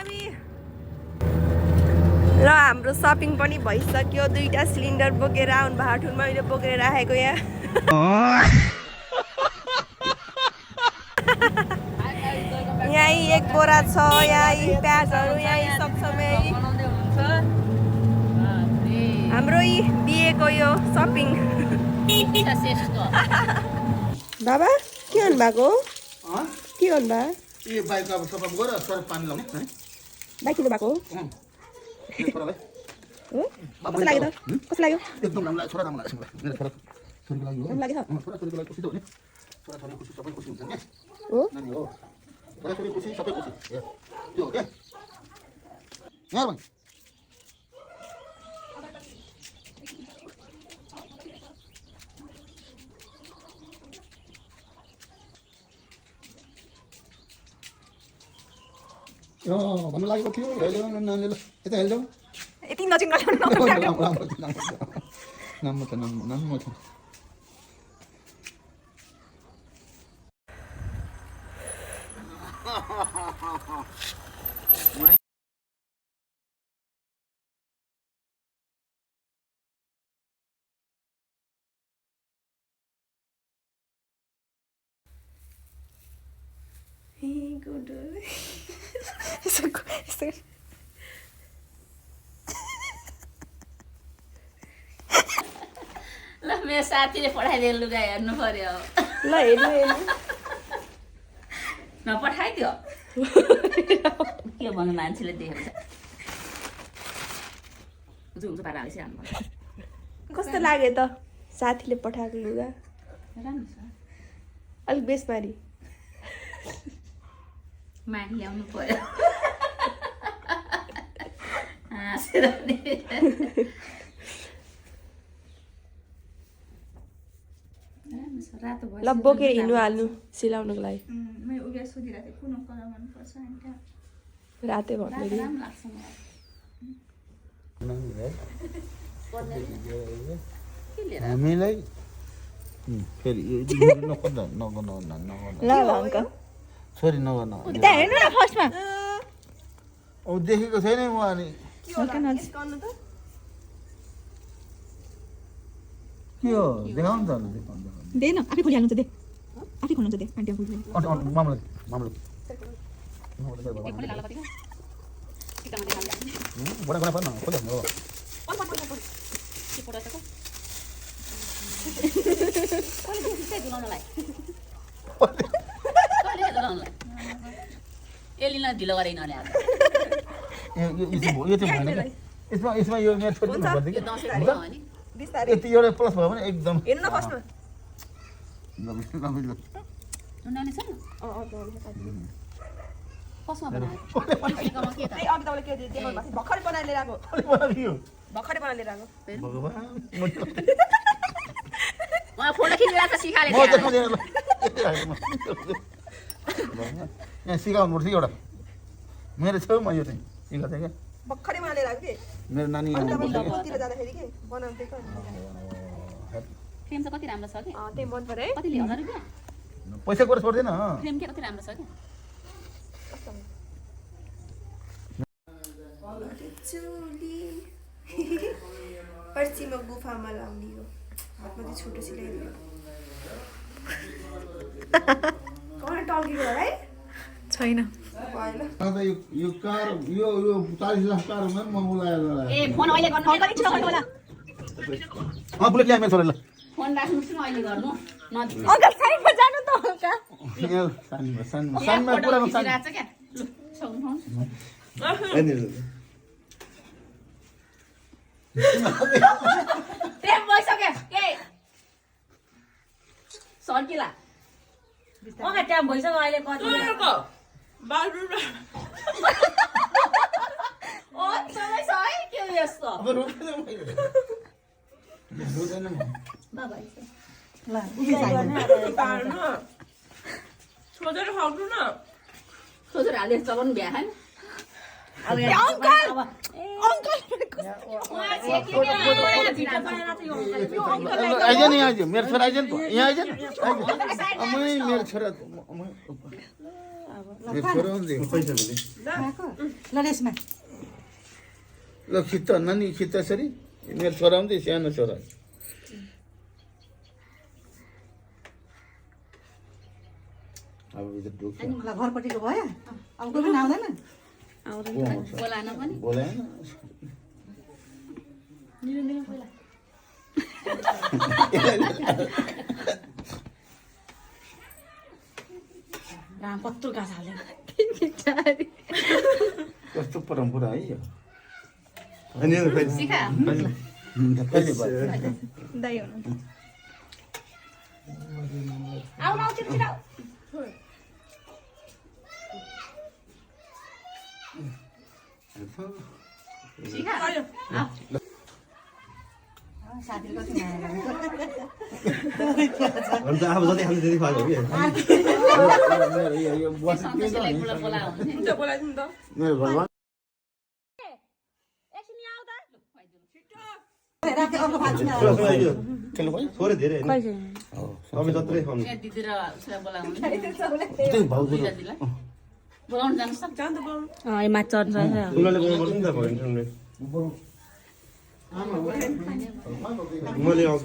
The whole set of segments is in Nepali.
हामी ल हाम्रो सपिङ पनि भइसक्यो 2टा सिलिन्डर बोकेर आउनु भएको ठुल मैले बोकेर राखेको यहाँ यही एक बोरा छ यही प्याजहरू यही सब समय हाम्रो यी बिहेको यो सपिङ बाबा के गर्नु भएको के गर्नु भयो यो बाइक अब सफा गरेर सर पानी लाउने है बाइक किन्नु भएको हो कस्तो लाग्यो त कस्तो लाग्यो एकदम राम्रो लाग्यो छोरा राम्रो लाग्छ मलाई मेरो छोरा छोरीको लागि हो राम्रो लाग्यो छोरा छोरीको लागि खुसी त हो नि छोरा छोरी खुसी सबै खुसी हुन्छ नि हो नानी हो छोरा छोरी खुसी सबै खुसी त्यो हो के यहाँ भाइ भन्नु लागेको थियो हेल्यो नानीले यता हेल्यो यति नजिक राम्रो छ ल मेरो साथीले पठाइदियो लुगा हेर्नु पर्यो ल हेर्नु नपठाइदियो के भन्नु मान्छेले देखेर जुन पारा आइसि हाल्नु कस्तो लाग्यो त साथीले पठाएको लुगा राम्रो छ अलिक बेसमारी माथि ल्याउनु पर्यो हाँसेर रातो भयो ल बोकेर हिँड्नु हाल्नु सिलाउनुको लागि मैले उयो सोधिरहेको थिएँ कुन कलर मनपर्छ अन्त रातै भन्दै राम्रो लाग्छ मलाई हामीलाई फेरि ल अङ्कल छोरी नगर्नु त्यहाँ हेर्नु न फर्स्टमा औ देखेको छैन म अनि के हो देखाउनु त देखाउनु दे न आफै खोलिहाल्नु दे आफै खोल्नु दे आन्टी खोल्नु मामला बडा बडा पर्न खोल्नु हो एलिना ढिलो गरेन नि आज यो चाहिँ भएन क्या यसमा यो मेरो छोरी यो दसैँ भयो नि बिस्तारै यति एउटा प्लस भयो भने एकदम हेर्नु न फर्स्टमा उनीहरूले छ कसमा बनायो अहिलेकोमा के त ए अघि तपाईँले के देखाउनु भएको थियो भर्खरै बनाएर लिएर आएको भर्खरै बनाएर लिएर आएको भगवान उहाँ फोटो खिचिरहेको सिकाले यहाँ सिकाउनु पर्छ एउटा मेरो छेउमा यो चाहिँ सिकाएको थियो क्या भर्खरै बनाएर लिएर आएको थिएँ मेरो नानी कतिर जाँदाखेरि के बनाउँदै फ्रेम चाहिँ कति राम्रो छ कि त्यही मन पऱ्यो है कति लियो 1000 रुपियाँ पैसा कुरा छोड्दैन फ्रेम के कति राम्रो छ कि चुली पश्चिम गुफामा लाउने हो हातमा चाहिँ छोटो सिलाइदियो कहाँ टल्कियो होला है छैन भएन यो कार यो 40 लाख कारमा म बोलाएर ए फोन अहिले गर्नु अगाडि छिटो गर्नु होला बुलेट ल्याए मेरो छोरीलाई फोन राख्नु सुन अहिले गर्नु नजिक अगाडि साइडमा जानु त हल्का सानमा पुरानो सान खिचिरहेको छ क्या लु छौँ प्रेम भइसक्यो के सर्किला अगा टाइम भइसक्यो अहिले कति ओ सबै छ है के यस्तो बाबाइ सोचेर हालेर चलाउनु भ्या खान आइज नि आइज मेरो छोरा आइज नि यहाँ आइज मेरो छोरा मेरो छोरा हुन्थ्यो पैसा दिने ल रेसमा ल खिच्छ नानी खिच्छ यसरी मेरो छोरा हुन्थ्यो सानो छोरा अब भित्र ढुक्छ ल घरपट्टिको भयो अब कोही पनि आउँदैन बोलाएन पनि बोलाएन कत्रो गाछ हाल्दैन कस्तो परम्परा है यो अनि यो फेरि सिका कहिले भयो दाइ हुनुहुन्छ सिका साथीले कति माया गरेको अन्त अब जति खान्छ त्यति खुवाएको कि यो बस के त सन्तोषीलाई बुढा बोलायो भने बोलाइदिनु त मेरो घरमा राखे अर्को भान्छु नि खेल्नु भयो थोरै धेरै होइन तपाईँ जत्रै खानु यहाँ दिदी र उसलाई बोलायो भने त्यही भाउजू दुईटा दिदीलाई बोलाउनु जानुहोस् त माथि चढ्नु उनीहरूले बोल्नु पर्छ नि त भयो भने मैले आउँछु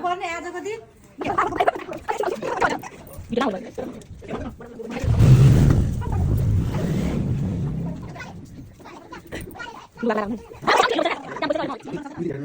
पर्ने आजको दिन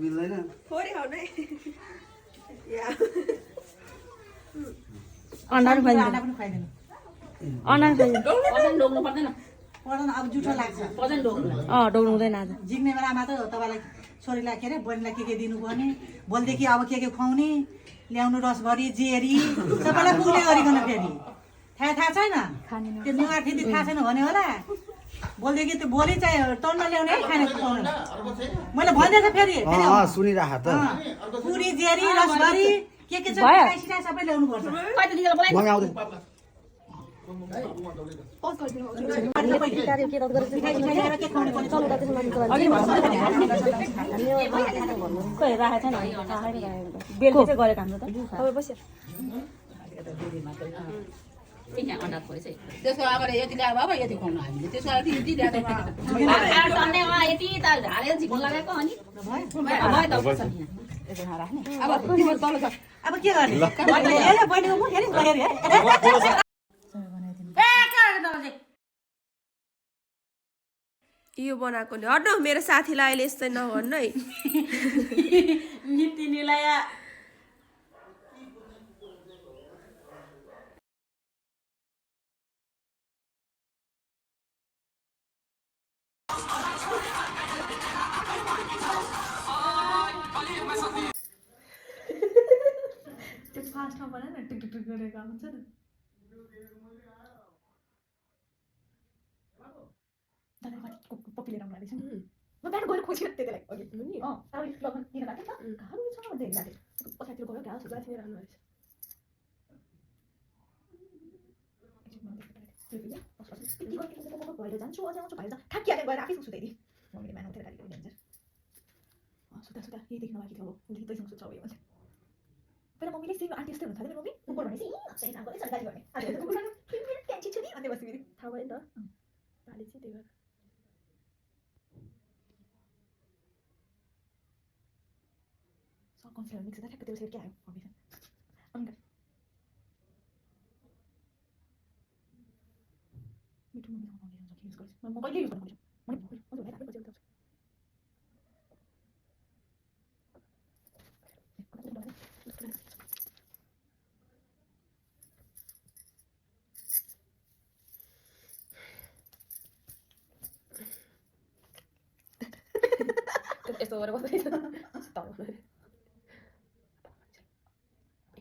मिल्दैन थोरै खाउ नै अन्डा पनि खुवाइदिनु पर्दैन डोक्नु पर्दैन पर्दैन अब जुठो लाग्छ पर्दैन डोक्नु डोक्नु हुँदैन आज जिग्ने बेलामा त तपाईँलाई छोरीलाई के अरे बहिनीलाई के दिनुपर्ने भोलिदेखि अब के खुवाउने ल्याउनु रसभरी जेरी सबैलाई पुग्ने गरिकन फेरि थाहा छैन त्यो नेवार थिति थाहा छैन भने होला भोलिदेखि त्यो भोलि चाहिँ टन्न ल्याउने खाने खुवाउनु मैले भनिदिएछ फेरि सुनिराख त पुरी जेरी रसभरी के छ सिधा सबै ल्याउनु पर्छ कहिले दिदीलाई बोलाइ बेलुका चाहिँ गरेको हाम्रो त तपाईँ बस्यो यहाँ अन्डा खोइ चाहिँ त्यसको अब यति ल्याएको अब यति खुवाउनु हामीले त्यसको अब यति ल्याएको यति त हालेर झिक्नु लगाएको अनि भयो त अब तिम्रो तल छ अब के गर्ने बहिनीको मुख हेरि गएर यो बनाएको नि हट्नु मेरो साथीलाई अहिले यस्तै नभन्नु है तिनीलाई त्यो फास्टमा बनाएन टुक टुक टुक गरेको हुन्छ नि पप्पीले राम्रो लाग्दैछ म बिहान गएर खोजेको त्यतिलाई अघि लगन किन लाग्यो त घाउ छ भन्दै लाग्यो पछाडितिर गयो घाउ सुगा थिएर राम्रो रहेछ भएर जान्छु अझ आउँछु भएर थाकिहालेँ गएर आफै सुताइदिएँ मम्मीले बिहान उठेर गाली पनि हुन्छ सुता सुता यही देख्न बाँकी थियो अब उसले तैसँग सुत्छ अब यो भन्छ पहिला मम्मीले सेम आन्टी यस्तै हुन्छ मम्मी उपर भनेपछि सही काम गरेछ गाली गर्ने आज क्यान्ची छु नि अन्त बसी फेरि थाहा भयो नि त पाले चाहिँ त्यही भएर कन्सिलर मिक्स गर्दा ठ्याक्क त्यो सेट के आयो फाउन्डेसन अन्त मिठो मम्मीसँग फाउन्डेसन छ युज गर्छु म कहिले युज गर्नु पर्छ यस्तो गरेर बस्दैछ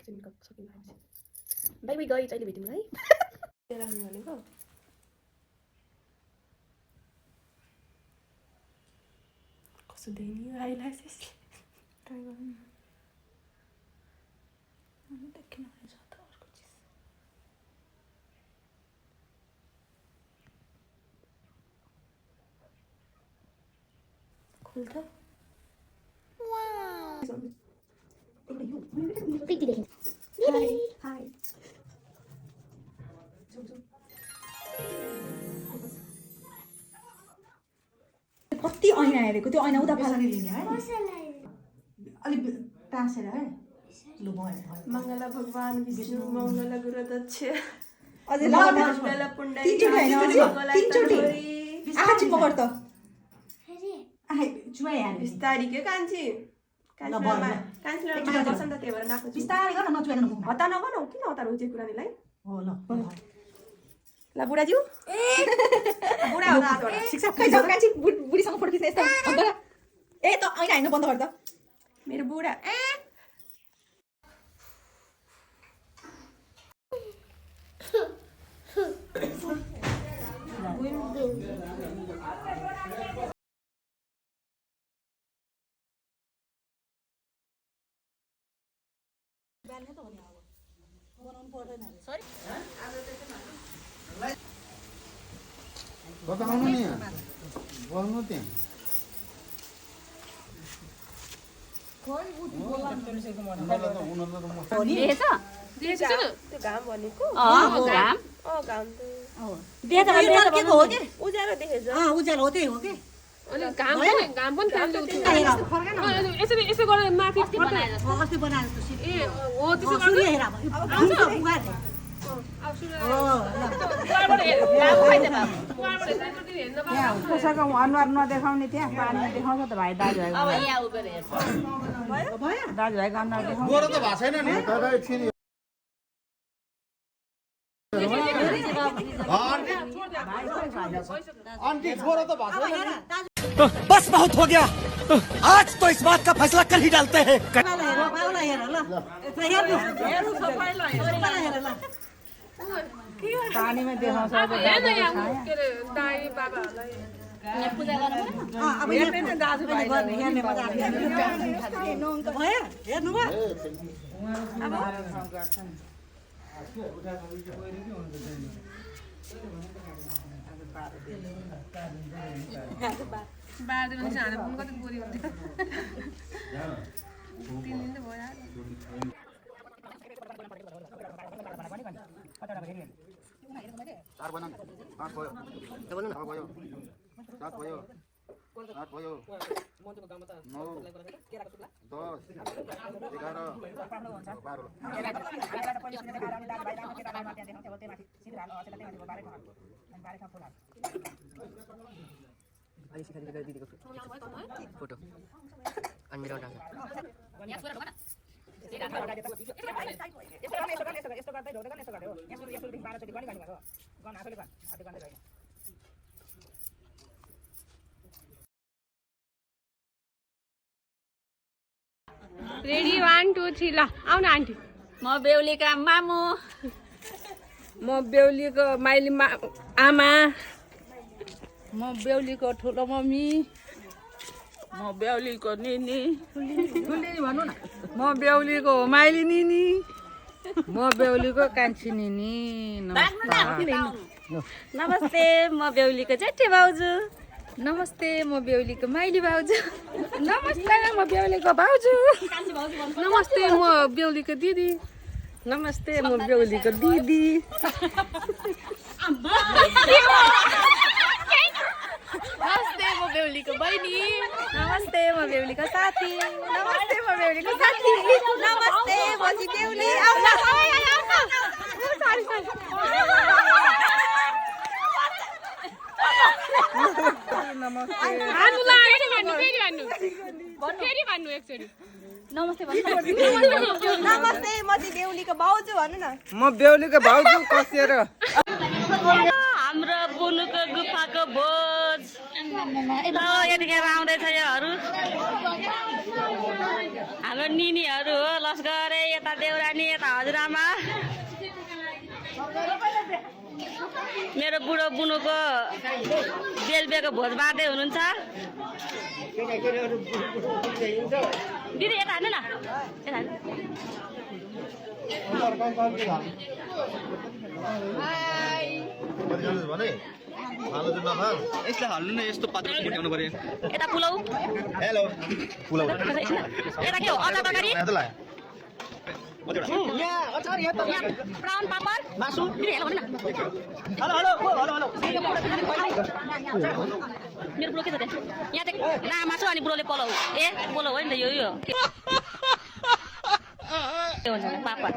एकछिन मेकअप सकिन्छ बाई बाई गई चाहिँ भेटौँ है राख्नु भनेको कस्तो देख्ने आइलाइसेस ट्राई गर्नु देखिन भने छ त अर्को चिज खोल त वाउ कति ऐना हेरेको त्यो ऐना उता कसरी लिने है अलिक टाँसेर है लु भयो मङ्गल भगवान विष्णु मङ्गल गुरुदक्ष अझै मङ्गल पुण्डरी तीनचोटि आँखा चिम्म गर त चुहाइ हाल्यो बिस्तारी के कान्छी कान्छीलाई बसन्त त्यही भएर नाच्नु बिस्तारै गर नचुहाएर नपुग्नु हतार नगर्नु किन हतार हुन्छ कुरानीलाई हो ल ल बुढाज्यू बुढा हो त शिक्षा खै जाऊ कान्छी बुढीसँग फोटो खिच्ने यस्तो अन्त ए त ऐना हेर्नु बन्द गर त मेरो बुढा कता आउनु नि बोल्नु त्यहाँ त्यो घाम भनेको घाम घाम त उज्यालो देखेछ उज्यालो हो त्यही हो कि यसो गरेर माथि अस्ति बनाएर सूर्य हेर कसैको अनुहार नदेखाउने त्यहाँ पानी देखाउँछ त भाइ दाजुभाइको दाजुभाइको अनुहार देखाउँछ गोरो त भएको छैन नि दादा एकछिन आन्टी गोरो त भएको छैन नि बस बहुत हो गया आज तो इस बात का फैसला कल ही डालते हैं पानीमा देखाउँछ हेर्नु भयो चार बनाउँ पाँच भयो छ भयो सात भयो आठ भयो 9 10 फोटो अनि मेरो रेडी 1 2 3 ल आउन आन्टी म बेहुलीका मामु म बेहुलीको माइली आमा म बेहुलीको ठुलो मम्मी म बेहुलीको निनी ठुलिनी भन्नु न म बेहुलीको माइली निनी म बेहुलीको कान्छी निनी नमस्ते म बेहुलीको जेठी भाउजू नमस्ते म बेहुलीको माइली भाउजू नमस्ते म बेहुलीको भाउजू नमस्ते म बेहुलीको दिदी नमस्ते म बेहुलीको दिदी नमस्ते म बेहुलीको बहिनी नमस्ते म बेहुलीको साथी नमस्ते म बेहुलीको साथी नमस्ते म चाहिँ बेहुली नमस्ते म चाहिँ बेहुलीको भाउजू भन्नु न म बेहुलीको भाउजू कसेर हाम्रो बुनुको गुफाको भोज यतिखेर आउँदैछ योहरू हाम्रो निनीहरू हो लस्करे यता देउरानी यता हजुरआमा मेरो बुढो बुनुको बेलबेको भोज बाँड्दै हुनुहुन्छ दिदी यता हाल्नु न यता यसलाई हाल्नु न यस्तो पातलो फुटाउनु पर्यो यता पुलाउ हेलो पुलाउ यता के हो अचार तरकारी प्राउन पापड मासु हेलो भन न मेरो ब्रो के छ यहाँ चाहिँ ना मासु अनि ब्रोले पलाउ पलाउ हो नि त यो के भन्छ पापड